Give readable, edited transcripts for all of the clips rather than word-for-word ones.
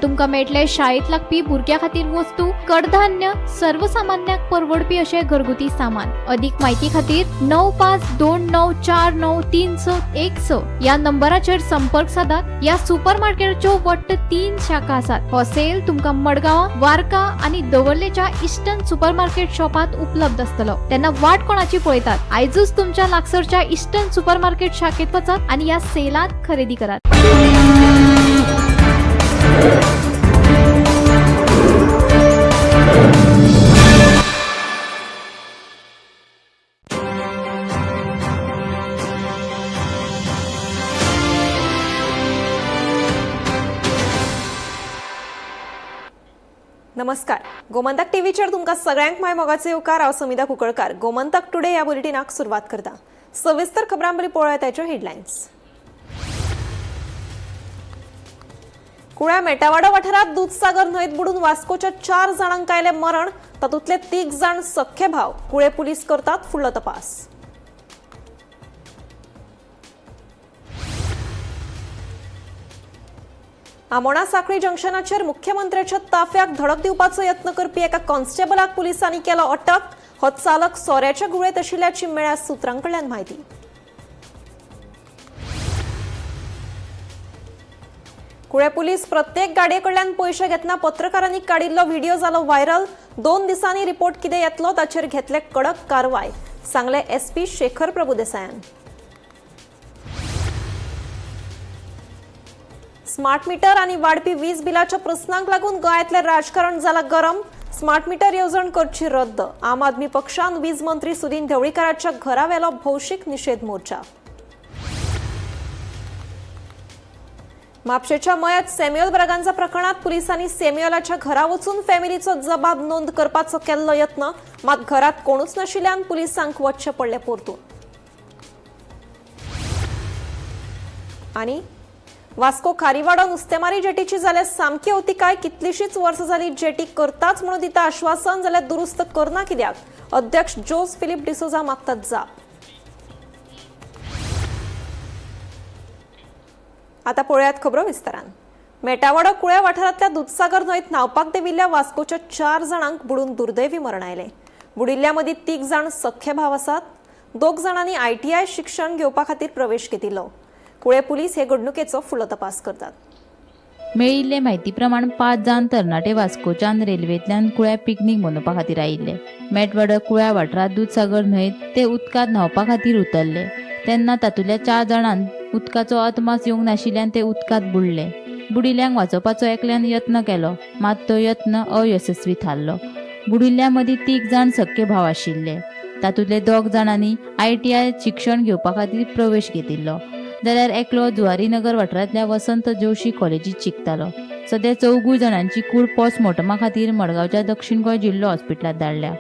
तुमकां मेळटले शाळेंत लागपी भुरग्यां खातीर वस्तू, कडधान्य, सर्वसामान्यांक परवडपी अशें घरगुती सामान. अधिक माहिती खातीर 9529493616 ह्या नंबराचेर संपर्क सादात. ह्या सुपर मार्केटाच्यो वट्ट 3 शाखा आसात. हो सेल तुमकां मडगांव, वार्का आनी दवर्लेच्या इस्टर्न सुपर मार्केट शॉपात उपलब्ध आसतलो. तेन्ना वाट कोणाची पळयतात? आयजूच तुमच्या लागसरच्या इस्टर्न सुपर मार्केट शाखेत वचात आनी ह्या सेलात खरेदी करात. नमस्कार, गोमंतक टीव्हीचेर तुमकां सगळ्यांक माय मोगाचे येवकार. हांव समिता कुंकळकार. गोमंतक टुडे ह्या बुलेटिनाक सुरवात करता. सविस्तर खबरां पयलीं पळोवया ताच्यो हेडलायन्स. कुळ्या मेटावाडो वाठारांत दुदसागर न्हंयत बुडून वास्कोच्या 4 जाणांक आयलें मरण. तातूंतले 3 जाण सख्खे भाव. कुळे पुलीस करतात फुडलो तपास. आमोणा साखळी जंक्शनाचेर मुख्यमंत्र्याच्या ताफ्याक धडक दिवपाचो यत्न करपी एका कॉन्स्टेबलाक पुलिसांनी केलो अटक. हो चालक सोऱ्याच्या घुंवळेत आशिल्ल्याची मेळ्ळ्या सुत्रां कडल्यान म्हायती. कुळे पुलीस प्रत्येक गाडये कडल्यान पयशे घेतना पत्रकारांनी काडिल्लो व्हिडिओ जालो व्हायरल. 2 दिसांनी रिपोर्ट कितें येतलो ताचेर घेतले कडक कारवाय, सांगले एसपी शेखर प्रभुदेसायान. स्मार्ट मीटर आनी वाडपी वीज बिलाच्या प्रस्नांक लागून गोंयांतलें राजकारण जालां गरम. स्मार्ट मीटर येवजण करची रद्द. आम आदमी पक्षान वीज मंत्री सुदिन ढवळीकाराच्या घरा वेलो भौशीक निशेध मोर्चा. म्हापशेच्या मयत सॅम्युअल ब्रागांजा प्रकरणात पुलिसांनी सॅम्युअलाच्या घरा वचून फॅमिलीचो जबाब नोंद करपाचो केल्लो यत्न, मात घरात कोणूच नाशिल्ल्यान पुलिसांक वचचें पडलें परतून. आनी वास्को खारीवाडो नुस्तेमारी जेटीची जाल्यार सामकी अवतिकाय. कितलीशीच वर्सां जाली जेटी करताच म्हणून दिता आश्वासन, जाल्यार दुरुस्त करना कित्याक? अध्यक्ष जोस फिलीप डिसोजा मागतात जाप. आता पळोवयात खबरो विस्तारान. मेटावाडो कुळ्या वाठारांतल्या दुदसागर न्हंयत न्हावपाक देविल्ल्या वास्कोच्या 4 जाणांक बुडून दुर्दैवी मरण आयलें. बुडिल्ल्या मदीं 3 जाण सख्खे भाव आसात. 2 जाणांनी ITI शिक्षण घेवपा खातीर प्रवेश घेतिल्लो. कुळे पुलीस हे घडणुकेचो फुडलो तपास करतात. मेळिल्ले म्हायती प्रमाण 5 जाण तरणाटे वास्कोच्यान रेल्वेंतल्यान कुळ्या पिकनीक मनोवपा खातीर आयिल्ले. मेटवाडो कुळ्या वाठारांत दुदसागर न्हंयत ते उदकांत न्हावपा खातीर उतरले तेन्ना तातूंतल्या 4 जाणांक उदकाचो अदमास येवंक नाशिल्ल्यान ते उदकांत बुडले. बुडिल्ल्यांक वाचोवपाचो एकल्यान यत्न केलो, मात तो यत्न अयशस्वी थारलो. बुडिल्ल्या मदीं 3 जाण सख्खे भाव आशिल्ले. तातूंतले 2 जाणांनी ITI शिक्षण घेवपा खातीर प्रवेश घेतिल्लो, जाल्यार एकलो जुवारीनगर वाठारांतल्या वसंत जोशी कॉलेजीत शिकतालो. सद्या 4 जाणांची कूड पोस्टमॉर्टमा खातीर मडगांवच्या दक्षिण गोंय जिल्लो हॉस्पिटलांत धाडल्या.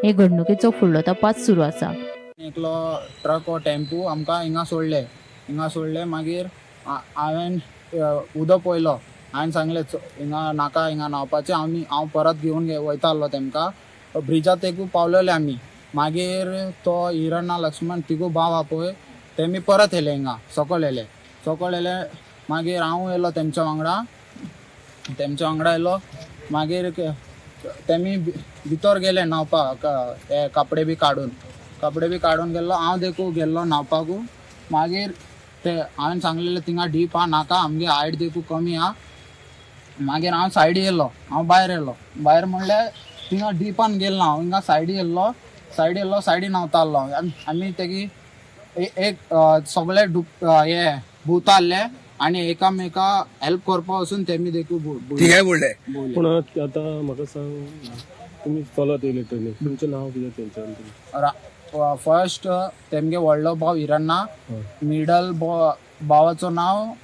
हे घडणुकेचो फुडलो तपास सुरू आसा. एकलो ट्रक वो टेम्पू आमकां हिंगा सोडले. हिंगा सोडले मागीर हांवें उदक पळयलो. हांवें सांगलें हिंगा नाका, हिंगा न्हांवपाचें. हांव परत घेवन वयता आसलो तेमकां. ब्रिजा तेकू पावलेले आमी. मागीर तो हिरणा लक्ष्मण तिगू भाव आहा पळय, तेमी परत येयले हिंगा सकयल येयले. सकयल येयले मागीर हांव येयलो तेमच्या वांगडा. तेमच्या वांगडा येयलो मागीर तेमी भितर गेले न्हांवपाक, हे कपडे बी काडून, कपडे बी काडून गेल्लो. हांव देखू गेल्लो न्हांवपाकू. मागीर ते हांवें सांगलेलें थिंगा डीप आहा, नाका, आमगे हायट देखू कमी आहा. मागीर हांव सायडी येयलो, हांव भायर येयलो. भायर म्हणल्यार थिंगा डिपान गेलो ना हांव, हिंगा सायडी येयलो. सायडी येयलो, सायडी न्हांवता आसलो. आमी तेगी एक सगळे हे भुता आसले आनी एकामेका हेल्प करपा वचून तेमी देखू तिगाय बुडले. बुडले. पूण आतां म्हाका सांग, तुमी चलत येयले ट्रेनीन, तुमचें नांव कितें तेंच्यान? फर्स्ट तेमगे व्हडलो भाव हिरण्णा, मिडल भावाचो नांव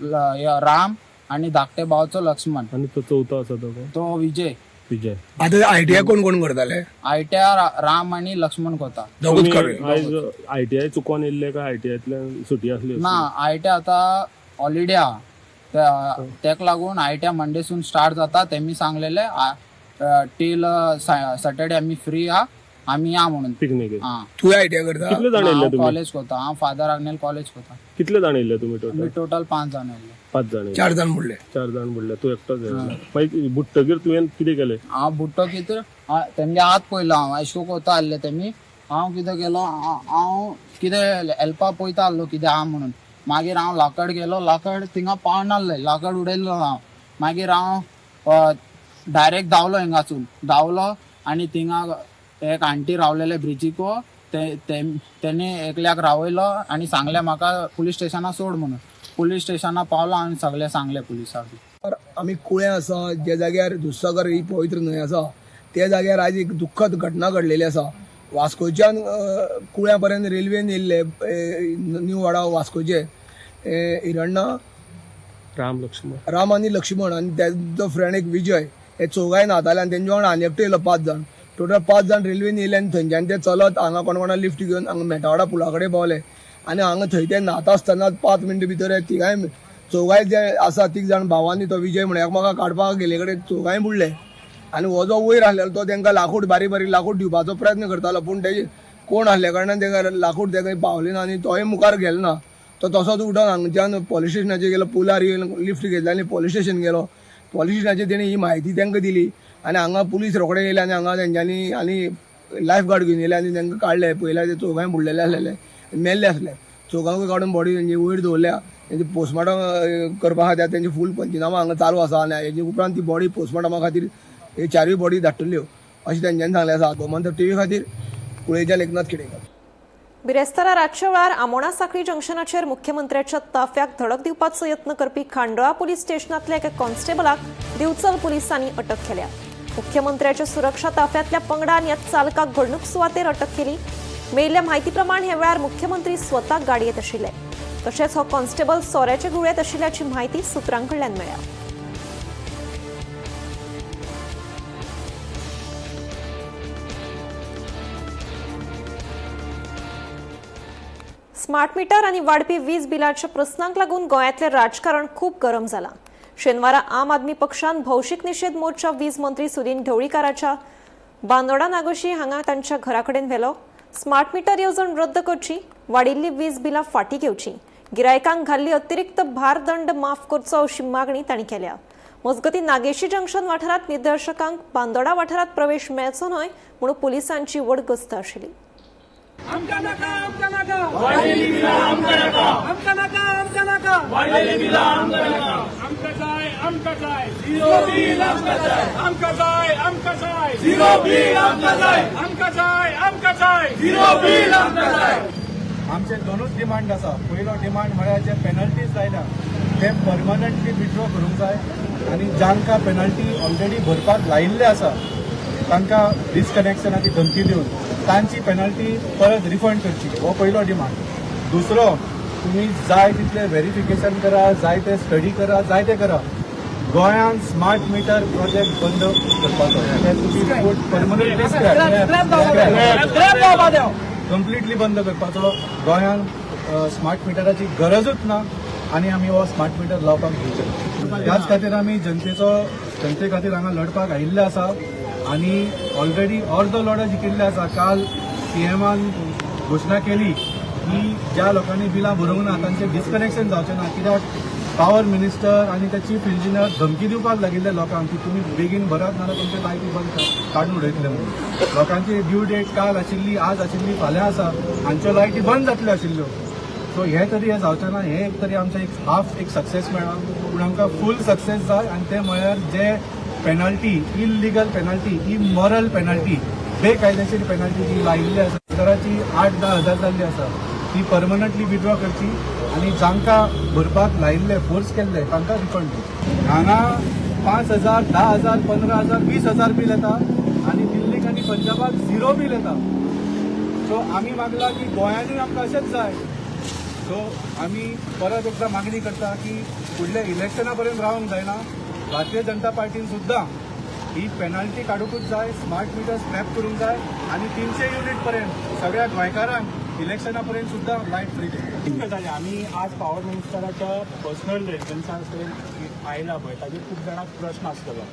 राम आनी धाकटे भावाचो लक्ष्मण. आनी तो चवथो आसा तो कोण? तो विजय. विजय. आतां ITI कोण कोण करताले? ITI Ram आनी लक्ष्मण करता. दोगूच तुमी करूया. आयज ITI चुकोन येयल्ले काय ITIतल्यान सुटी आसली? ना, ITI आतां हॉलिडे आहा, तेका लागून ITI मंडेसून स्टार्ट जाता. तेमी सांगलेले टील सॅटर्डे आमी फ्री आहा, आमी या म्हणून. पिकनीक. हा. तूं ITI करता? कितले जाण येयल्ले तुमी? कॉलेज करता हांव, फादर आग्नेल कॉलेज करता. कितले जाण येयल्ले तुमी टोटल? आमी टोटल 5 जाण येयल्ले. पांच जाण. चार जाण बुडले. चार जाण बुडले, तूं एकटोच येयला. मागीर बुडटगीर तुवें कितें केलें? हांव बुडटो कितें तेमगे हात पयलो, हांव एशको कोता आहले तेमी. हांव कितें केलो, हांव कितें हेल्पा पळयता आहलो कितें आहा म्हणून. मागीर हांव लाकड गेलो, लाकड थिंगा पावनासलें, लाकड उडयल्लो हांव. मागीर हांव डायरेक्ट धांवलो, हिंगासून धांवलो आनी थिंगा एक आंटी रावलेले ब्रिजीको, तेणी एकल्याक रावयलो आनी सांगलें म्हाका पुलीस स्टेशना सोड म्हणून. पुलीस स्टेशना पावलो आनी सगळें सांगलें पुलिसांक. आमी कुळें आसा, ज्या जाग्यार दुधसागर ही पवित्र न्हंय आसा त्या जाग्यार आज एक दुख्खद घटना घडलेली आसा. वास्कोच्यान कुळ्या पर्यंत रेल्वेन येयल्ले न्यू वाडा वास्कोचे हिरण्णा, राम लक्ष्मण. राम आनी लक्ष्मण आनी तेजो फ्रेंड एक विजय, हे चौगांय न्हाताले आनी तेंच्या वांगडा आनी एकटो येयलो. पांच जाण, टोटल पांच जाण रेल्वेन येयले आनी थंयच्यान ते चलत हांगा कोण कोणा लिफ्ट घेवन हांगा मेटावाडा पुला कडेन पावले आनी हांगा थंय ते न्हाता आसतना 5 मिनटां भितर हे तिगांय चौगांय जे आसा, तीग जाण भावांनी, तो विजय म्हण एकामेकाक काडपाक गेले कडेन चौगांय बुडले. आनी हो जो वयर आसलेलो तो तेंकां लाकूड, बारीक बारीक लाकूड दिवपाचो प्रयत्न करतालो, पूण तेजे कोण आसल्या कारणान तेका लाकूड तेका पावलें ना आनी तोय मुखार गेलो ना. तो तसोच उठोन हांगच्यान पोलीस स्टेशनाचेर गेलो, पुलार येवन लिफ्ट घेतली आनी पोलीस स्टेशन गेलो. पोलीस स्टेशनाचेर तेणी ही म्हायती तांकां दिली आनी हांगा पुलीस रोखडे येयले आनी हांगा तेंच्यांनी आनी लायफ गार्ड घेवन येयले आनी तांकां काडले. पयल्यार ते चौगांय बुडलेले आसलेले, मेल्ले आसले. चौगांकूय काडून बॉडी तेंची वयर दवरल्या. तेंचे पोस्टमार्टम करपा खातीर तेंचे फूल पंचनामा हांगा चालू आसा आनी हेजे उपरांत ती बॉडी पोस्टमार्टमा खातीर हे चारूय बॉडी धाडटल्यो अशें तेंच्यांनी सांगलें आसा. गोमंतक टीव्ही खातीर कुळेच्या लेखनाथ खेडेकर. बिरेस्तारा रातच्या वेळार आमोणा साखळी जंक्शनाचेर मुख्यमंत्र्याच्या ताफ्याक धडक दिवपाचो यत्न करपी खांडोळा पुलीस स्टेशनांतल्या एका कॉन्स्टेबलाक दिवचल पुलिसांनी अटक केल्या. मुख्यमंत्र्याच्या सुरक्षा ताफ्यांतल्या पंगडान ह्या चालकाक घडणूक सुवातेर अटक केली. मेळिल्ल्या म्हायती प्रमाण ह्या वेळार मुख्यमंत्री स्वता गाडयेंत आशिल्ले. तशेंच हो कॉन्स्टेबल सोऱ्याचे घुंवळेंत आशिल्ल्याची म्हायती सुत्रां कडल्यान मेळ्ळ्या. स्मार्ट मीटर आनी वाडपी वीज बिलाच्या प्रस्नांक लागून गोंयांतलें राजकारण खूब गरम जालां. शेनवारा आम आदमी पक्षान भौशीक निशेध मोर्चा वीज मंत्री सुदिन ढवळीकाराच्या बांदोडा नागोशी हांगा तांच्या घरा कडेन व्हेलो. स्मार्ट मीटर येवजण रद्द करची, वाडिल्ली वीज बिलां फाटीं घेवची, गिरायकांक घाल्ली अतिरिक्त भारदंड माफ करचो अशी मागणी तांणी केल्या. मजगतीं, नागेशी जंक्शन वाठारांत निदर्शकांक बांदोडा वाठारांत प्रवेश मेळचो न्हय म्हणून पुलिसांची व्हड गस्त आशिल्ली. आमकां नाका, आमकां नाका, आमकां नाका, आमकां नाका, आमकां जाय, आमकां जाय झिरो बील, आमकां जाय, आमकां जाय, आमकां जाय झिरो बील, आमकां जाय, आमकां जाय, आमकां जाय झिरो बील, आमकां जाय. आमचे दोनूच डिमांड आसा. पयलो डिमांड म्हळ्यार जे पेनल्टीज लायल्या ते परमनंटली विड्रॉ करूंक जाय आनी जांकां पेनल्टी ऑलरेडी भरपाक लायिल्ले आसा, तांकां डिस्कनेक्शनाची धमकी दिवन तांची पेनल्टी परत रिफंड करची, हो पयलो डिमांड. दुसरो, तुमी जाय तितलें व्हेरिफिकेशन करा, जाय ते स्टडी करा, जाय ते करा, गोंयांत स्मार्ट मिटर प्रोजेक्ट बंद करपाचो. ते तुमी परमनंटली कंप्लिटली बंद करपाचो. गोंयांत स्मार्ट मिटराची गरजूच ना आनी आमी हो स्मार्ट मिटर लावपाक दिवचे ना. त्याच खातीर आमी जनतेचो जनते खातीर हांगा लढपाक आयिल्ले आसा आनी ऑलरेडी अर्दो लढो जिखिल्ले आसा. काल सीएमान घोशणा केली की ज्या लोकांनी बिलां भरूंक ना तांचें डिस्कनेक्शन जावचें ना, कित्याक पावर मिनिस्टर आनी ते चीफ इंजिनियर धमकी दिवपाक लागिल्ले लोकांक की तुमी बेगीन भरात, नाजाल्यार तुमचे लायटी बंद काडून उडयतले म्हणून. लोकांची ड्यू डेट काल आशिल्ली, आज आशिल्ली, फाल्यां आसा, हांच्यो लायटी बंद जातल्यो आशिल्ल्यो. सो हे तरी हें जावचें ना, हे एक तरी आमचें एक हाफ एक सक्सेस मेळ्ळा, पूण आमकां फूल सक्सेस जाय आनी तें म्हळ्यार जे penalty, illegal penalty, immoral penalty, बेकायदेशीर पेनल्टी जी लायिल्ली आसा, सरकाराची 8-10 हजार जाल्ली आसा, ती परमनंटली विड्रॉ करची आनी जांकां भरपाक लायिल्ले, फोर्स केल्ले, तांकां रिफंड दिवचे. हांगा 5,000, 10,000, 15,000, 20,000 बील येता आनी दिल्लीक आनी पंजाबाक झिरो बील येता. सो आमी मागला की गोंयांतूय आमकां अशेंच जाय. सो आमी परत एकदा मागणी करता की फुडल्या इलेक्शना पर्यंत रावंक जायना. भारतीय जनता पार्टीन सुद्दां ही पेनल्टी काडूंकूच जाय, स्मार्ट मिटर स्क्रॅप करूंक जाय आनी 300 युनिट पर्यंत सगळ्या गोंयकारांक इलेक्शना पर्यंत सुद्दां लायट फ्री दिवची. गजाली आमी आज पावर मिनिस्टराच्या पर्सनल रेजिडन्सा कडेन आयला पळय, ताजेर खूब जाणांक प्रस्न आसतलो.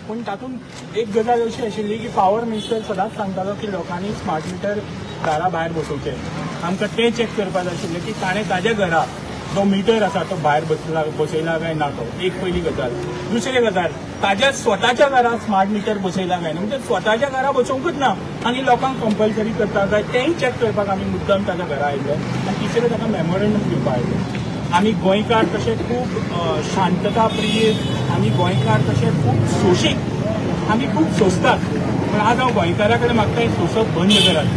पूण तातूंत एक गजाल अशी आशिल्ली की पावर मिनिस्टर सदांच सांगतालो की लोकांनी स्मार्ट मिटर घरा भायर बसोवचे. आमकां तें चॅक करपाक जाय आशिल्लें की ताणें ताज्या घरा जो मिटर आसा तो भायर बसला बसयला काय ना तो एक पयली गजाल. दुसरी गजाल, ताज्या स्वताच्या घरात स्मार्ट मिटर बसयला काय ना, म्हणजे स्वताच्या घरा बसोवंकूच ना आनी लोकांक कंपल्सरी करता काय तेंय चॅक करपाक आमी मुद्दम ताच्या घरा आयिल्ले आनी तिसरें ताका मेमोरंडम दिवपाक आयिल्ले. आमी गोंयकार तशे खूब शांतता प्रिय, आमी गोंयकार तशे खूब सोशीक, आमी खूब सोंसतात. पूण आज हांव गोंयकारा कडेन मागता, हें सोंसप बंद करात,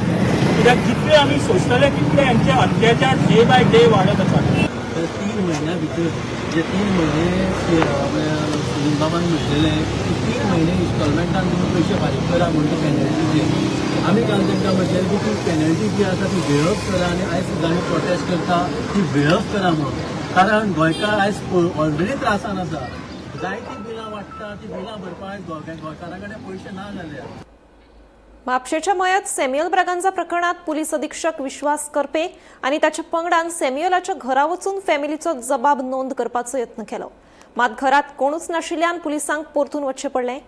कित्याक जितले आमी सोंसतले तितले हांचे अत्याचार डे बाय डे वाडत आसात. तर 3 म्हयन्या भितर जे 3 म्हयने आपल्या सुनील बाबान म्हटलेले की 3 म्हयने इन्स्टॉलमेंटान तुमी पयशे फारीक करा म्हणून ते पेनल्टीचे, आमी काल तांकां म्हटलें की ती पेनल्टी जी आसा ती वेळप करा आनी आयज सुद्दां आमी प्रोटेस्ट करता ती वेळप करा म्हणून, कारण गोंयकार आयज ऑलरेडी त्रासान आसा. जायतीं बिलां वाडटा, ती बिलां भरपाक आयज गोंयकारा कडेन पयशे ना जाल्या. म्हापशेच्या मयत सॅम्युअल ब्रागांझा प्रकरणात पुलीस अधीक्षक विश्वास करपे आनी ताच्या पंगडान सॅम्युअलाच्या घरा वचून फॅमिलीचो जबाब नोंद करपाचो यत्न केलो. मात घरात कोणूच नाशिल्ल्यान पुलिसांक परतून वचचें पडलें.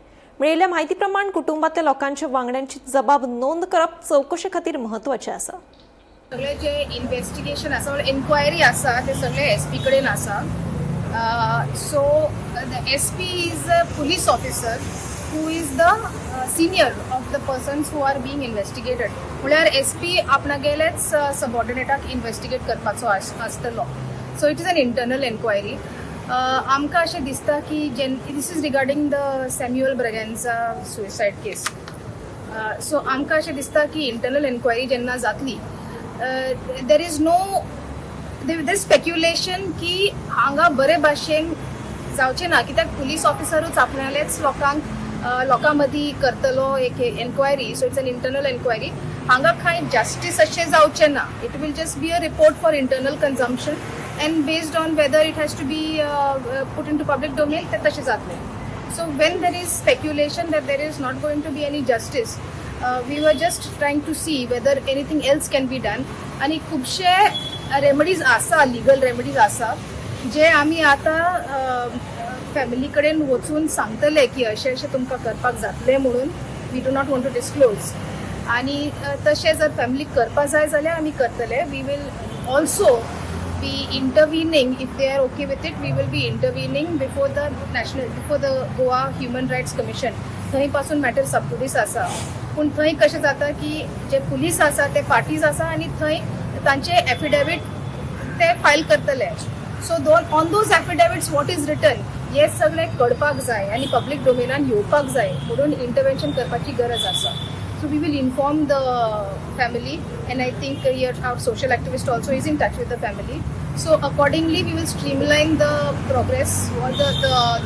मेळिल्ल्या म्हायती प्रमाण कुटुंबातल्या लोकांच्या वांगड्यांची जबाब नोंद करप चवकशे खातीर म्हत्वाचें आसा. सगळे जे इन्व्हेस्टिगेशन आसा, एन्क्वायरी आसा, ते सगळे एस पी कडेन आसा. So the SP is a police officer who is the senior of the persons who are being investigated. म्हळ्यार एस पी आपणागेलेच सबॉर्डिनेटाक इन्व्हेस्टिगेट करपाचो आसतलो. So it is an internal enquiry. आमकां अशें दिसता की Jane this is regarding the Samuel Braganza suicide case, so आमकां अशें दिसता की इंटरनल एन्क्वायरी जेन्ना जातली, there is no there speculation की हांगा बरे भाशेन जावचें ना, कित्याक पुलीस ऑफिसरूच आपणालेच लोकांक लोकां मदीं करतलो एक enquiry. So it's an internal enquiry. हांगा कांय जस्टीस अशें जावचें ना. It will just be a report for internal consumption and based on whether it has to be put into public domain, तें तशें जातलें. So when there is speculation that there is not going to be any justice, we were just trying to see whether anything else can be done. आणि खुबशे remedies आसा, legal remedies आसा, जे आमी आतां family कडेन वचून सांगतले की अशें अशें तुमकां करपाक जातलें म्हणून. We do not want to disclose. आणि तशें जर फॅमिलीक करपा जाय जाल्यार आमी करतले. We will also be intervening. If they are okay with it, we will be intervening before the Goa Human Rights Commission. थंय पासून मॅटर सबजुडीस आसा, पूण थंय कशें जाता की जे पुलीस आसा ते पार्टीज आसा आनी थंय तांचे एफिडेवीट ते फायल करतले. सो दोन on those affidavits what is written हे सगळें कळपाक जाय आनी पब्लीक डोमेनान येवपाक जाय म्हणून इंटरवेन्शन करपाची गरज आसा. So we will inform the family, and I think here our social activist also is in touch with the family. So accordingly, we will streamline the progress or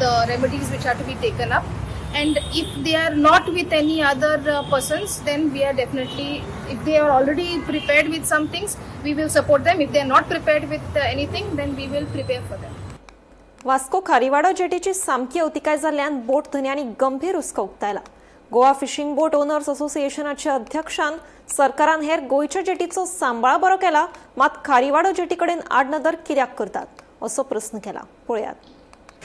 the remedies which are to be taken up. And if they are not with any other persons, then we are definitely, if they are already prepared with some things, we will support them. If they are not prepared with anything, then we will prepare for them. Vasco Kharivado जेटीची सामकी अवतिकाय जाल्ल्यान बोट धनयांनी गंभीर हुस्को उक्तायला. Goa fishing बोट owners असोसिएशनाच्या अध्यक्षान सरकारान हेर गोंयच्या जेटीचो सांबाळ बरो केला, मात खारीवाडो जेटी कडेन आडनदर कित्याक करतात असो प्रस्न केला. पळयात.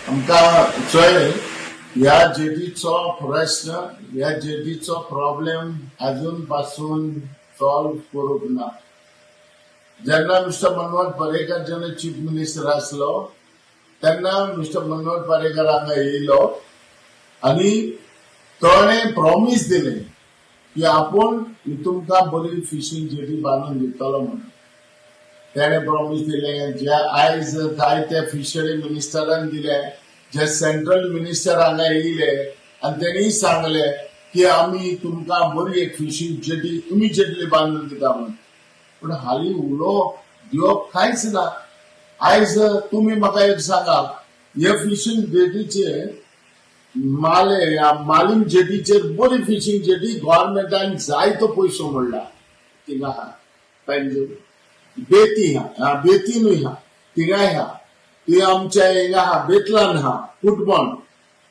आमकां चोय, ह्या जेटीचो प्रश्न, ह्या जेटीचो प्रॉब्लेम अजून पासून सॉल्व करूंक ना. जेन्ना मिस्टर मनोहर पर्रीकर जेन्ना चीफ मिनिस्टर आसलो, तेन्ना मिस्टर मनोहर पर्रीकर हांगा येयलो आनी ताणें प्रॉमीस दिलें की आपूण तुमकां बरी फिशींग जेटी बांदून दितलो म्हणून. त्याने प्रॉमीस दिले, जे आयज जायते फिशरी मिनिस्टरान दिले, जे सेंट्रल मिनिस्टर हांगा येयले आनी तेणी सांगले की आमी तुमकां बरी एक फिशींग जेटी इमिजिएटली बांदून दिता म्हणून. पूण हालीं उलोवप दिवप कांयच ना. आयज तुमी म्हाका एक सांगा, हे फिशींग जेटीचे माले मालीम जेटीचेर बरी फिशींग जेटी गव्हर्मेंटान जायतो पयसो मोडला. थिंगा आहा पेंजूम, बेती आहा, बेतीनूय आहा, थिंगाय आहा. ती आमच्या हिंगा आहा, बेतलान आहा, कुटबण,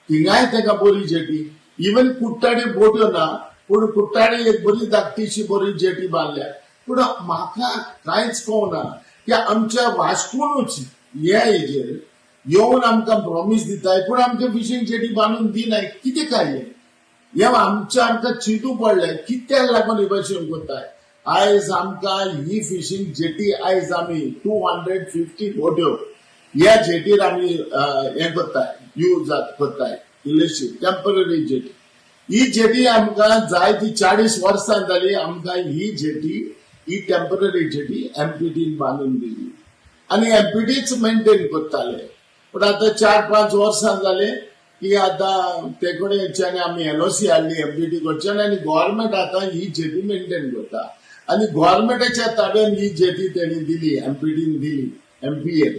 थिंगाय तेका बरी जेटी. इवन कुट्टाडी बोट्यो ना, पूण कुट्टाडी एक बरी धाकटीशी बरी जेटी बांदल्या. पूण म्हाका कांयच कळना की आमच्या वास्कोनूच हे हेजेर येवन आमकां प्रॉमीस दिताय, पूण आमचे फिशींग जेटी बांदून दिनाय. कितें काय हें? आमकां चिंतू पडलें, कित्याक लागून हे भशेन करताय? आयज आमकां ही फिशींग जेटी आयज आमी 250 बोट्यो ह्या जेटीर आमी हें करताय, यूज करताय, इल्लीशी टेम्पररी जेटी. ही जेटी आमकां जाय ती 40 वर्सां जाली आमकां ही जेटी, ही टेम्पररी जेटी एमपीटीन बांदून दिली आनी एमपीटीच मेंटेन करताले. पूण आतां 4-5 वर्सां जाले की आतां ते कडेन आमी एनओसी हाडली एमपीटी कडच्यान आनी गव्हर्मेंट आतां ही जेटी मेंटेन करता आनी गव्हर्मेंटाच्या ताब्यान ही जेटी तेणी दिली, एमपीटीन दिली, एमपीएन.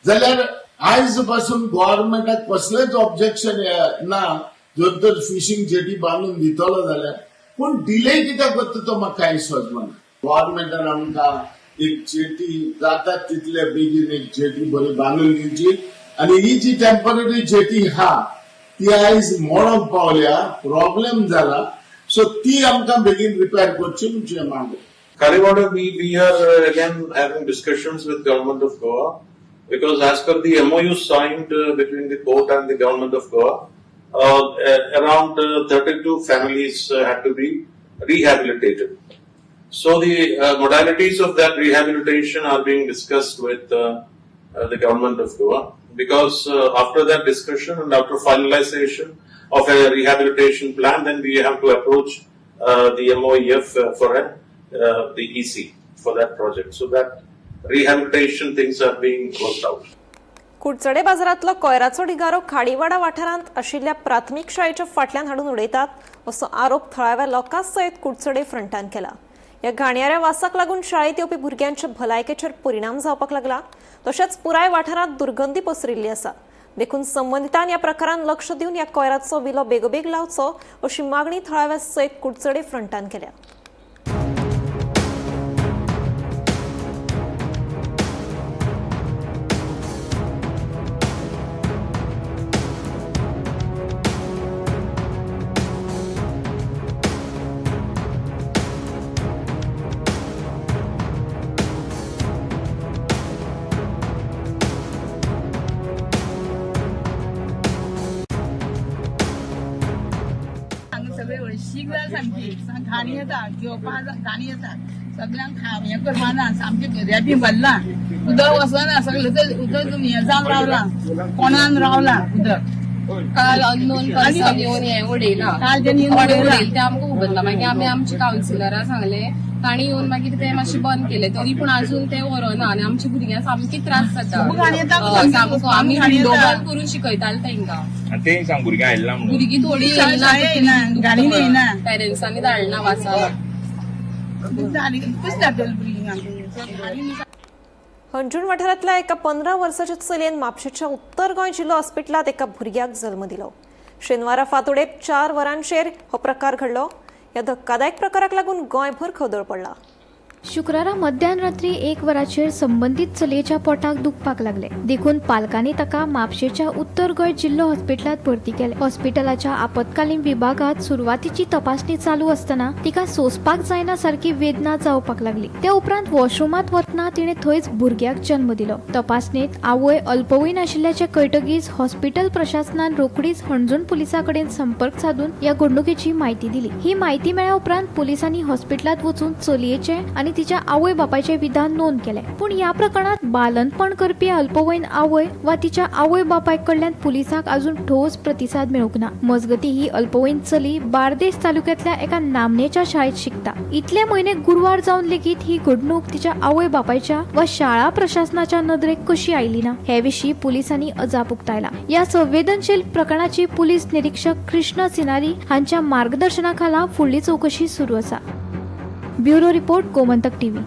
जाल्यार आयज पासून गव्हर्मेंटाक कसलेंच ऑब्जेक्शन ना जर तर फिशींग जेटी बांदून दितलो जाल्यार, पूण डिले कित्याक करता तो म्हाका कांय समजना. गव्हर्मेंटान आमकां एक जेटी जाता तितले बेगीन एक जेटी बरी बांदून दिवची आनी ही जी टेम्पररी जेटी आहा ती आयज मोडोंक पावल्या, प्रॉब्लेम जाला, सो ती आमकां बेगीन रिपेर करची म्हणजे मागणी. Kariwada, we are again having discussions with Government of Goa because as per the MOU signed between the port and the Government of Goa, around 32 families had to be rehabilitated. So the modalities of that rehabilitation are being discussed with the Government of Goa, because after that discussion and after finalization of a rehabilitation plan, then we have to approach the MOEF for the EC for that project. So that rehabilitation things are being worked out. Kudchade बाजारांतलो कोयराचो ढिगारो खाडीवाडा वाठारांत आशिल्ल्या प्राथमीक शाळेच्या फाटल्यान हाडून उडयतात असो आरोप थळाव्या लोकां सयत कुडचडे फ्रंटान केला. ह्या घाणयाऱ्या वासाक लागून शाळेंत येवपी भुरग्यांच्या भलायकेचेर परिणाम जावपाक लागला, तशेंच पुराय वाठारांत दुर्गंधी पसरिल्ली आसा. देखून संबंदितान ह्या प्रकारान लक्ष दिवन ह्या कोयराचो विलो बेगोबेग लावचो अशी मागणी थळाव्या सयत कुडचडे फ्रंटान केल्या. सगळे हळशीक जाल्या सामकी, घाण येता, घेवपा घाण येता, सगळ्यांक हें करपा ना, सामकें रेबी भरलां, उदक वचना, सगळें उदक हें जावन रावलां, कोणान रावलां उदक. काल अननोन पर्सन येवन हें उडयलां, काल तेणी कोणें उडयलें तें आमकां खबर ना. मागीर आमी आमच्या कावन्सिलराक सांगलें, तांणी येवन मागीर तें मातशें बंद केलें, तरी पूण अजून तें व्हरना आनी आमच्या भुरग्यांक सामकी त्रास जाता. सामको आमी विंडो बंद करून शिकयताले तांकां. ते सांग भुरग्यां आयला म्हणून भुरगीं थोडी येयना, पेरंट्सांनी धाडना वाचा. हणजूण वाठारांतल्या एका 15 वर्साच्या चलयेन म्हापशेच्या उत्तर गोंय जिल्लो हॉस्पिटलांत एका भुरग्याक जल्म दिलो. शेनवारा फांतोडेर 4 वरांचेर हो प्रकार घडलो. ह्या धक्कादायक प्रकाराक लागून गोंयभर खवदळ पडला. शुक्रारा मध्यान रात्री 1 वराचेर संबंदीत चलयेच्या पोटाक दुखपाक लागले, देखून पालकांनी ताका म्हापशेच्या उत्तर गोंय जिल्लो हॉस्पिटलांत भरती केले. हॉस्पिटलाच्या आपत्कालीन विभागात सुरवातीची तपासणी चालू असताना तिका सोंसपाक जायना सारकी वेदना जावपाक लागली. त्या उपरांत वॉशरुमांत वतना तिणे थंयच भुरग्याक जन्म दिलो. तपासणेत आवय अल्पवयीन आशिल्ल्याचे कळटकीच हॉस्पिटल प्रशासनान रोखडीच हणजूण पुलिसां कडेन संपर्क साधून ह्या घडणुकेची म्हायती दिली. ही म्हायती मेळ्ळ्या उपरांत पुलिसांनी हॉस्पिटलांत वचून चलयेचे आनी तिच्या आवय बापायचे विधान नोंद केले. पूण ह्या प्रकरणात बालनपण करपी अल्पवयीन आवय वा तिच्या आवय बापाय कडल्यान पुलिसांक अजून ठोस प्रतिसाद मेळूंक ना. मजगती ही अल्पवयीन चली बार्देस तालुक्यांतल्या एका नामनेच्या शाळेत शिकता. इतले म्हयने गुरवार जावन लेगीत ही घडणूक तिच्या आवय बापायच्या वा शाळा प्रशासनाच्या नदरेक कशी आयली ना हे विशीं पुलिसांनी अजाप उक्तायला. ह्या संवेदनशील प्रकरणाची पुलीस निरीक्षक कृष्ण सिनारी हांच्या मार्गदर्शनाखाला फुडली चौकशी सुरू आसा. Bureau report, Gomantak TV.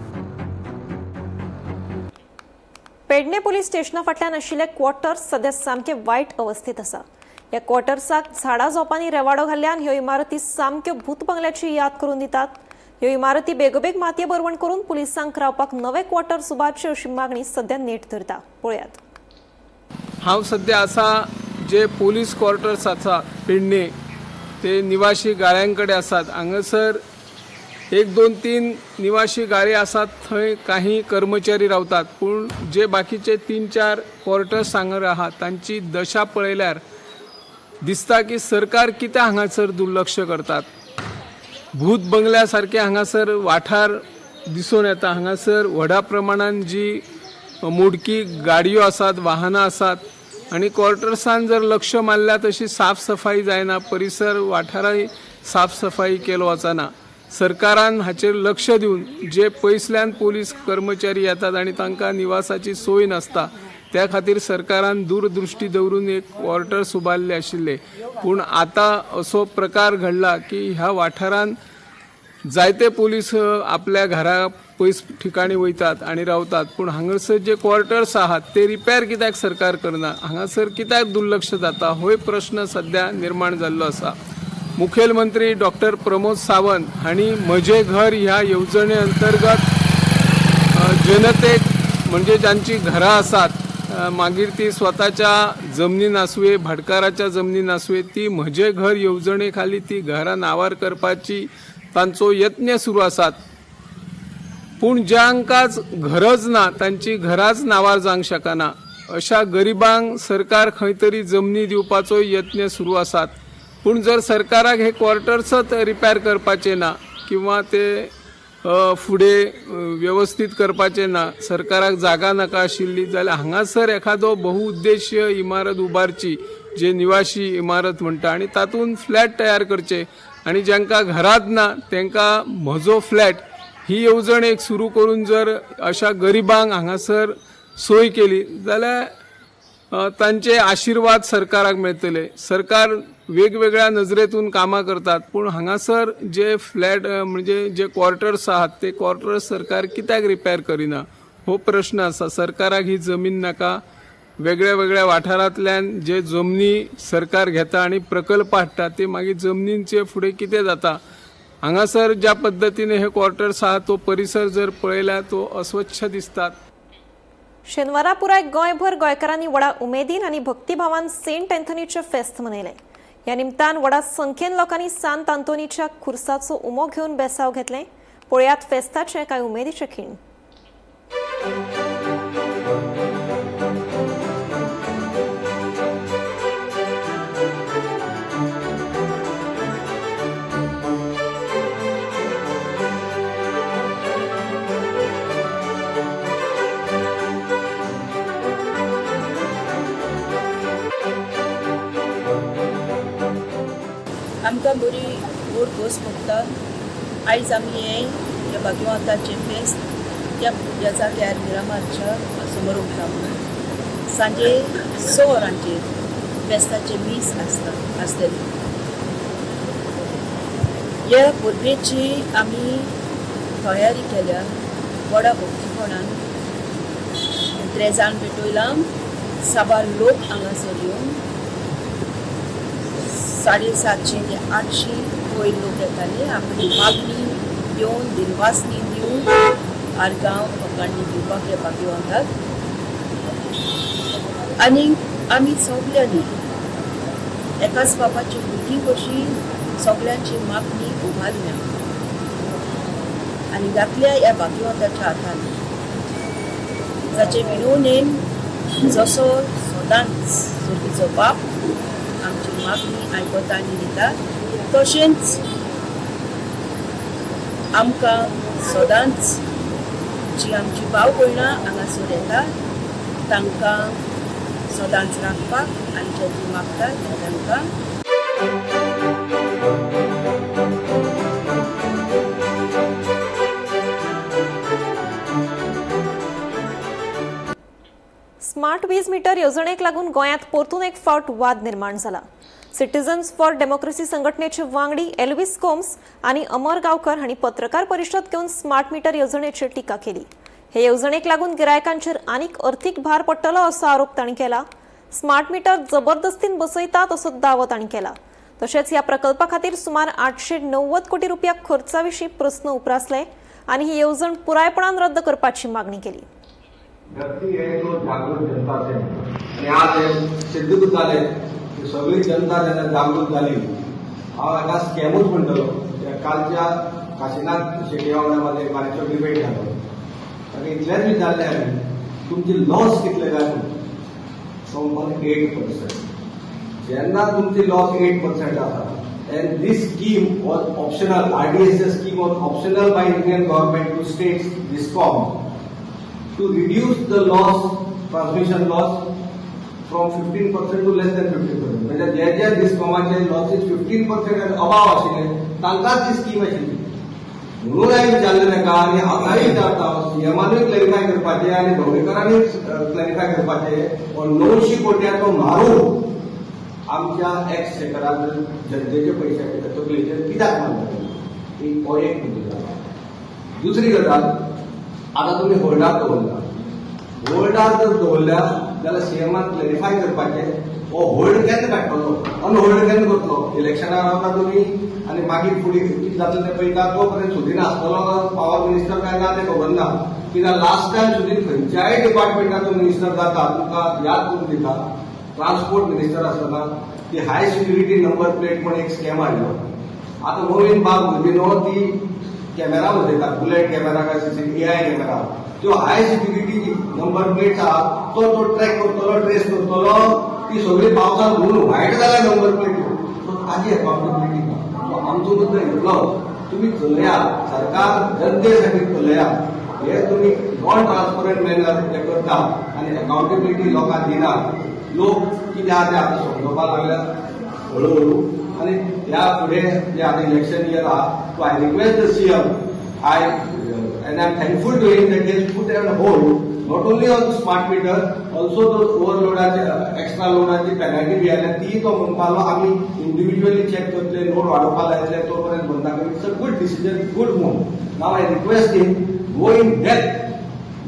Pedne police स्टेशना फाटल्यान आशिल्ले क्वॉर्टर्स सध्या सामके वायट अवस्थेत आसा. ह्या क्वॉर्टर्साक झाडां झोपांनी रेवाडो घाल्ल्यान ह्यो इमारती सामक्यो भूत बंगल्याची याद करून दितात. ह्यो इमारती बेगोबेग मातये भरवण करून पुलिसांक रावपाक नवे क्वॉर्टर्स उबारचे अशी मागणी सध्या नेट धरता. पळयात. हांव सध्या आसा जे पोलीस क्वॉर्टर्स आसा पेडणे ते निवासी गाळ्यां कडेन आसात. हांगासर 1 2 3 निवासी गाळे आसात, थंय काही कर्मचारी रावतात, पूण जे बाकीचे 3-4 क्वॉर्टर्स हांगा आहात तांची दशा पळयल्यार दिसता की सरकार कित्याक हांगासर दुर्लक्ष करतात. भूत बंगल्या सारखे हांगासर वाठार दिसून येता. हांगासर व्हडा प्रमाणान जी मोडकी गाडयो आसात, वाहनां आसात आनी क्वॉर्टर्सान जर लक्ष मारल्यार तशी साफ सफाई जायना, परिसर वाठाराय साफ सफाई केलो वचना. सरकारान हाचेर लक्ष दिवन जे पयसल्यान पोलीस कर्मचारी येतात आनी तांकां निवासाची सोय नासता त्या खातीर सरकारान दूरदृष्टी दवरून एक क्वॉर्टर्स उबारले आशिल्ले. पूण आतां असो प्रकार घडला की ह्या वाठारान जायते पोलीस आपल्या घरा पयस ठिकाणी वयतात आनी रावतात, पूण हांगासर जे क्वॉर्टर्स आहात ते रिपेर कित्याक सरकार करना, हांगासर कित्याक दुर्लक्ष जाता होय प्रश्न सद्या निर्माण जाल्लो आसा. मुखेलमंत्री डॉक्टर प्रमोद सावंत हांणी म्हजें घर ह्या येवजणे अंतर्गत जनतेक म्हणजे जांची घरां आसात मागीर ती स्वताच्या जमनीन आसुये, भाटकाराच्या जमनीन आसुये, ती म्हजें घर येवजणे खाली ती घरां नांवार करपाची तांचो यत्न सुरू आसात. पूण जांकांच घरच ना, तांची घरांच नांवार जावंक शकना, अशा गरिबांक सरकार खंय तरी जमनी दिवपाचो यत्न सुरू आसात. पूण जर सरकाराक हे क्वॉर्टर्सच रिपेर करपाचे ना किंवा ते फुडें वेवस्थीत करपाचे ना, सरकाराक जागा नाका आशिल्ली जाल्यार हांगासर एखादो बहुउद्देशीय इमारत उबारची, जे निवासी इमारत म्हणटा, आनी तातूंत फ्लॅट तयार करचे आनी जांकां घरांत ना तांकां म्हजो फ्लॅट ही येवजण एक सुरू करून जर अशा गरिबांक हांगासर सोय केली जाल्यार तांचे आशिर्वाद सरकाराक मेळटले. सरकार वेगवेगळ्या नजरेतून कामां करतात, पूण हांगासर जे फ्लॅट म्हणजे जे क्वॉर्टर्स आहात ते क्वॉर्टर्स सरकार कित्याक रिपेर करिना हो प्रश्न आसा. सरकाराक ही जमीन नाका, वेगळ्या वेगळ्या वाठारांतल्यान जे जमनी सरकार घेता आनी प्रकल्प हाडटा ते मागीर जमनींचे फुडें कितें जाता. हांगासर ज्या पद्दतीने हे क्वॉर्टर्स आहात तो परिसर जर पळयल्यार तो अस्वच्छ दिसतात. शेनवारा पुराय गोंयभर गोंयकारांनी व्हडा उमेदीन आनी भक्तिभावान सेंट अँथनीचें फेस्त मनयलें. ह्या निमतान व्हडा संख्येन लोकांनी सांत आंतोनीच्या खुर्साचो उमो घेवन बेसाव घेतले. पळयात फेस्ताचे कांय उमेदीचे खीण. आमकां बरी गोड खोस भोगता. आयज आमी हें भाग्यवंताचें फेस्त त्या ह्या जाग्यार मिरामारच्या समोर उरता म्हणून सांजे 6 वरांचेर फेस्ताचें मीस आसता आसतलें. ह्या परबेची आमी तयारी केल्या व्हडा भक्तीपणान. त्रेजान पेटयलां, साबार लोक हांगासर येवन 750 ते 800 वयर लोक येताले. आपली मागणी दिवन दिनवासनी दिवन आर्गांव लोकांनी दिवपाक ह्या भाग्यवंताक. आनी आमी सगल्यांनी एकाच बापाची भुरगीं कशी सगल्यांची मागणी उबारल्या आनी घातल्या ह्या भाग्यवंताच्या हातान, जाचे विनवणेन जसो सदांच सर्गीचो बाप आमची मागणी आयकता आनी दिता, तशेंच आमकां सदांच जी आमची भाव भयणां हांगासर येता तांकां सदांच राखपाक आनी जे ती मागता तें तांकां. स्मार्ट वीज मीटर येवजणेक लागून गोंयांत परतून एक फावट वाद निर्माण जाला. सिटीजन्स फॉर डेमोक्रेसी संघटनेचे वांगडी एल्विस गोम्स आनी अमर गांवकर हांणी पत्रकार परिशद घेवन स्मार्ट मीटर येवजणेचेर टिका केली. हे येवजणेक लागून गिरायकांचेर आनीक अर्थीक भार पडटलो असो आरोप तांणी केला. स्मार्ट मीटर जबरदस्तीन बसयतात असो दावो तांणी केला. तशेंच ह्या प्रकल्पा खातीर सुमार 890 कोटी रुपया खर्चा विशीं प्रस्न उप्रासले आनी ही येवजण पुरायपणान रद्द करपाची मागणी केली. व्यक्ती हे तो जागृत जनता से आनी आज हे सिद्धूच जाले की सगळी जनता जेन्ना जागृत जाली, हांव हाका स्कॅमूच म्हणटलो. कालच्या काशीनाथ शेट्ये वांगडा म्हाजे बारीकसो डिबेट जालो, ताका इतलेंच विचारलें आमी, तुमचे लॉस कितले काय म्हणून. तो म्हणपाक 8%. जेन्ना तुमची लॉस 8% आसा And this scheme was optional. RDSS scheme was optional by Indian government to states DISCOM to reduce the loss, transmission loss from 15% to less than 15%. म्हणजे जे जे डिस्कॉमाचे लॉसीस 15% and above आशिल्ले तांकांच ती स्कीम आशिल्ली. म्हणून हांवें विचारलें ताका आनी आतांय विचारता, सीएमानूय क्लॅरिफाय करपाचें आनी ढवळीकारांनी क्लॅरिफाय करपाचें, हो 900 कोट्याचो म्हारू आमच्या एक्सचेकरान जनतेचे पयशे तकलेचेर कित्याक मारता? एक हो एक मुद्दो जाला. दुसरी गजाल, आतां तुमी होल्डार दवरला. होल्डार जर दवरल्या जाल्यार सीएमान क्लॅरिफाय करपाचें, हो होल्ड केन्ना काडटलो, अनहोल्ड केन्ना करतलो? इलेक्शनाक रावता तुमी आनी मागीर फुडें कितें जातलें तें पळयता. तो पर्यंत सुदीन आसतलो पावर मिनिस्टर काय ना तें खबर ना, कित्याक लास्ट टायम सुदीन खंयच्याय डिपार्टमेंटाचो मिनिस्टर जाता. तुमकां याद करून दिता, ट्रान्सपोर्ट मिनिस्टर आसतना ती हाय सिक्युरिटी नंबर प्लेट म्हण एक स्कॅम हाडलो. आतां नवीन बाब न्हू, ती कॅमेरा बसयता, बुलेट कॅमेरा काय सीसीटीव्ही कॅमेरा, त्यो हाय सिक्युरिटी नंबर प्लेट आहा, तो तो ट्रॅक करतलो, ट्रेस करतलो. ती सगळी पावसान धुवून व्हायट जाल्या नंबर प्लेट. सो ताजी अकाउंटेबिलिटी ना. सो आमचो मुद्दो इतलो, तुमी चलया, सरकार जनतेसाठी चलया. हे तुमी नॉन ट्रान्सपरंट मॅनर हे करता आनी अकाउंटेबिलिटी लोकांक दिना. लोक कितें आहा ते आतां समजोवपाक लागल्यात हळू हळू. आनी ह्या फुडें जे आतां इलेक्शन इयर आहा, so I request the CM, I and I am thankful to him that he's put on hold not only on smart meter, also तो ओव्हरलोडाचे, एक्स्ट्रा लोडाची पेनल्टी बी आयल्या, ती तो म्हणपालो आमी इंडिव्हिज्युअली चॅक करतले, लोड वाडोवपा लायतले, तो पर्यंत बंद. It's a good decision, good move. Now I request him, go in depth,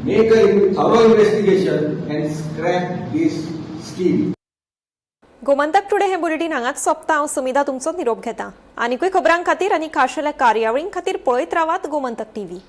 make a thorough investigation and scrap this scheme. Gomantak today हे बुलेटीन हांगाच सोंपता. हांव सुमिधा तुमचो निरोप घेता. आनिकूय खबरां खातीर आनी खाशेल्या कार्यावळीं खातीर पळयत रावात गोमंतक टीव्ही.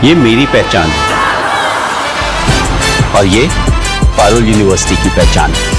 ये मेरी पहचान है और ये पारुल यूनिवर्सिटी की पहचान है.